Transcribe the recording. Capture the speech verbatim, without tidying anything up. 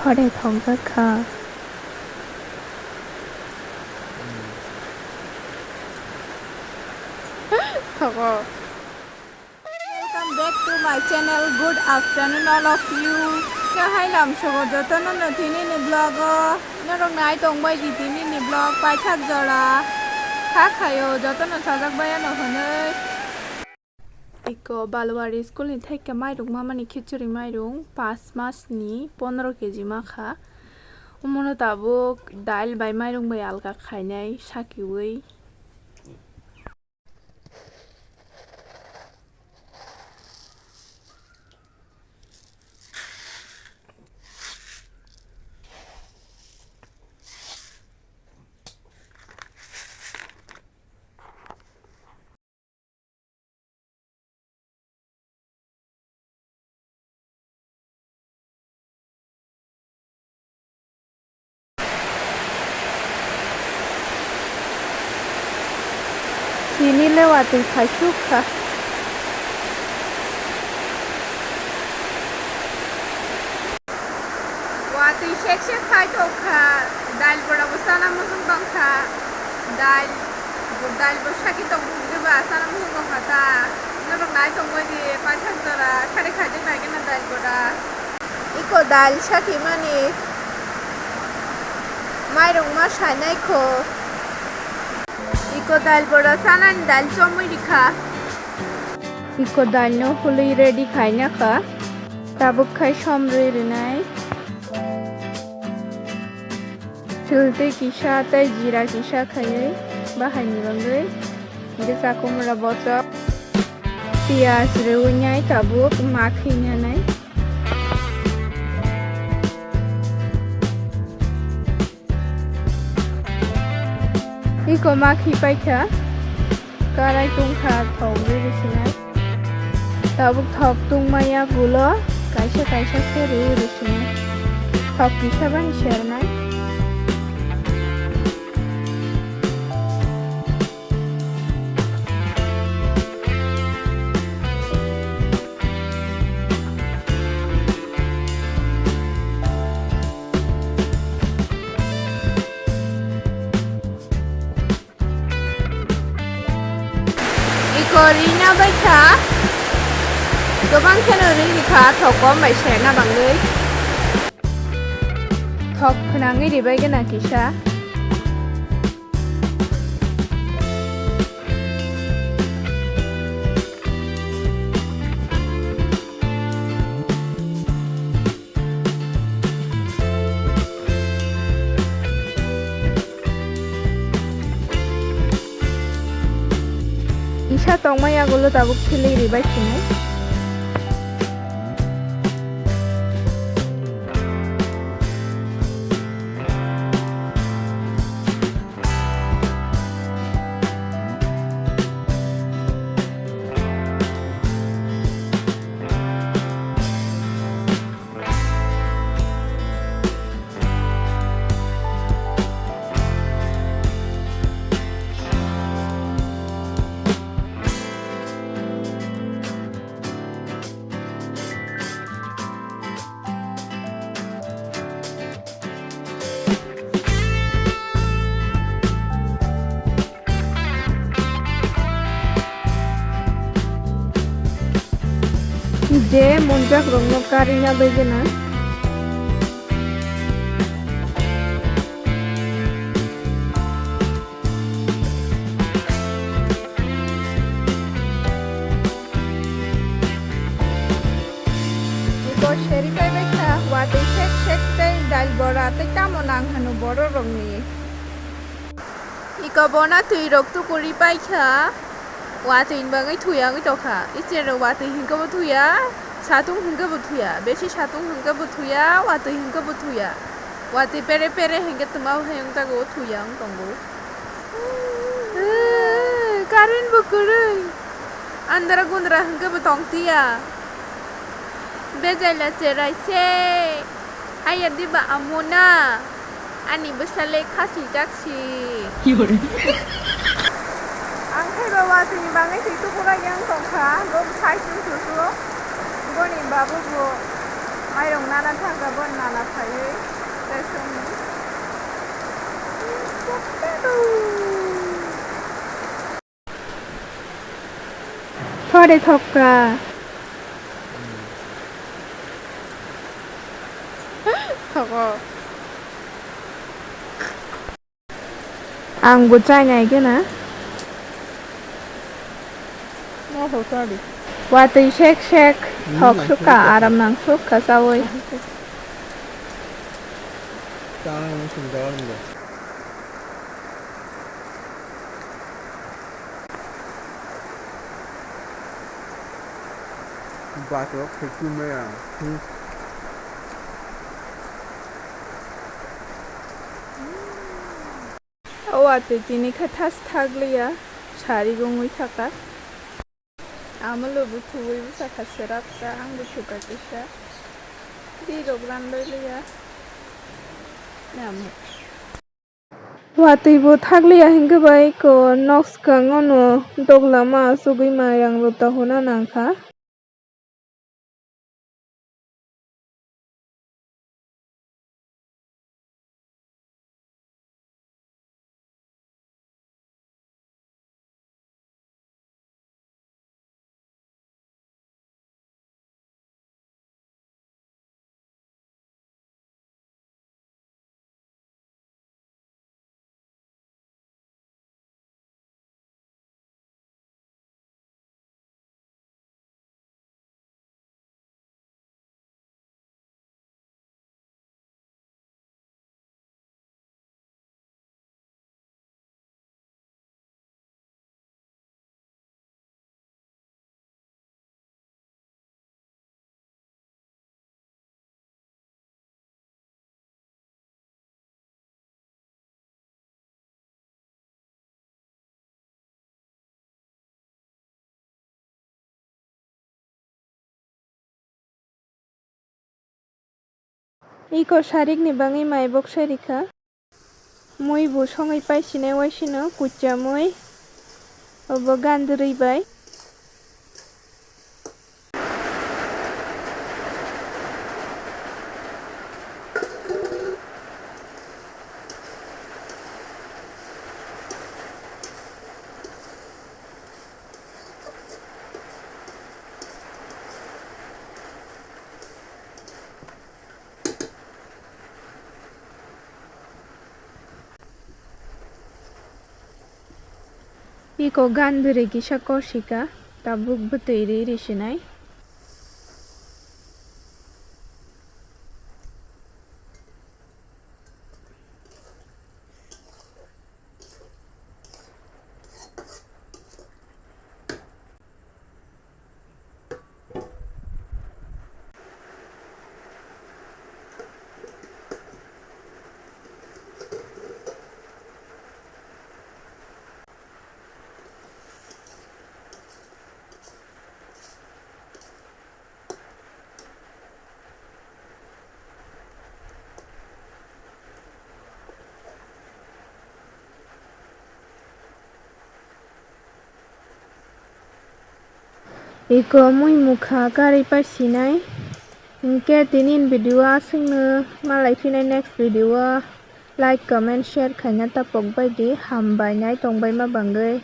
Ore thongjak kha. Thogo. Welcome back to my channel. Good afternoon, all of you. Khe hai lam sogo jotono no tini ni vlog o. Norok nai tong bai di tini ni vlog paithak jora. Kha khayo jotono sajak bai ano hwnwi. Iko Balwari school ni theke mairung mamani khichuri mairung pas mas ni pondro keji ma kha. Omono tabuk dail bai mairung bai alga khainai sakiui. Tini le watwi phaisuk kha. Watwi sek sek phai tong kha, dail bora bo chana muchung tong kha, dail, dail bo saki tong bujri ba chana muchung tong kha ta, norok nai tong bai di, paithak jora, khari khaijak nai gana dail bora. Iko dail saki mani, mairung ma sainai kho, iko dail bora chanani dail chomwi rikha. Iko dail no hului ready khaina kha. Tabuk khai som rwi rwnai. Chwltwi kisa tei jira kisa khaiwi bahaini bagwi. Hingke chakumra bochok. Piyaj rwi nai tabuk makhi nanai. Iko makhi paikha, karai tungkha thok rwi rwsinai. Tabuk thok tungmaya gulo kaisa kaisa khe rwi rwsinai. Thok kisa bani sernai. Iko rina bai kha, gobang kheno rini kha, thok kom bai serna bangwi. Thok khwnangwi ribai gana kisa. Kisa tongmai yagulo tabuk philwi ribai sini. Je monjak rokno karina bai gana. Iko seri pai bai kha, watwi sek sek tei dail bora tei tamo nang hwnwi borok rokni. Iko bona twi rok tukuri pai kha, watwi ni bagwi thuya wngwi tong kha. Ichero watwi hinkhe bo thuya, satung hinkhe bo thuya, besi satung hinkhe bo thuya, watwi hinkhe bo thuya. Watwi pere pere hinkhe twma hai wng jago, thuya wng tongo. Current bo kwrwi. Andra gundra hwnkhe bo tong tiya. Bejaila cherai se. Haiya diba amona. Ani bwsale khasi jaksi. Ang khe bo watwi ni bagwi twi tukurai yang tong kha. Bo sai chwng chwng. Boni babu bo mairung nana thangkha, bo nana phaiwi. Ari thokka. Thogo. Ang bo chai nai gana. Watwi sek sek, hmm, thok sukha, aram nang sukha chawi. Bus rok phaikhwmaya. Hmm. O watwi tini khe thas thak liya, sari gongwi thaka. Amo lubu thuwi bwsa kha swrap kha, ang bo thuka kisa. Ri rok ran bai liya. Namo. Watwi bo thak liya hingke bai ko nok swkang ono dogla ma chugwi mayang rwta huna nang kha. Iko sarikni bangwi mai bok sai rikha. Mui bo songwi paisinai waisino kuchcha mui, obo gandrwi bai. Iko gandri kisa korsika, tabuk bwtwi ri risinai. Iko mui mukha karwi pasinai. Hinkhe tini video aswkno malai phinai, next video o like, comment, share khaina tapok baidi. Hambai nai tongbaima bangwi.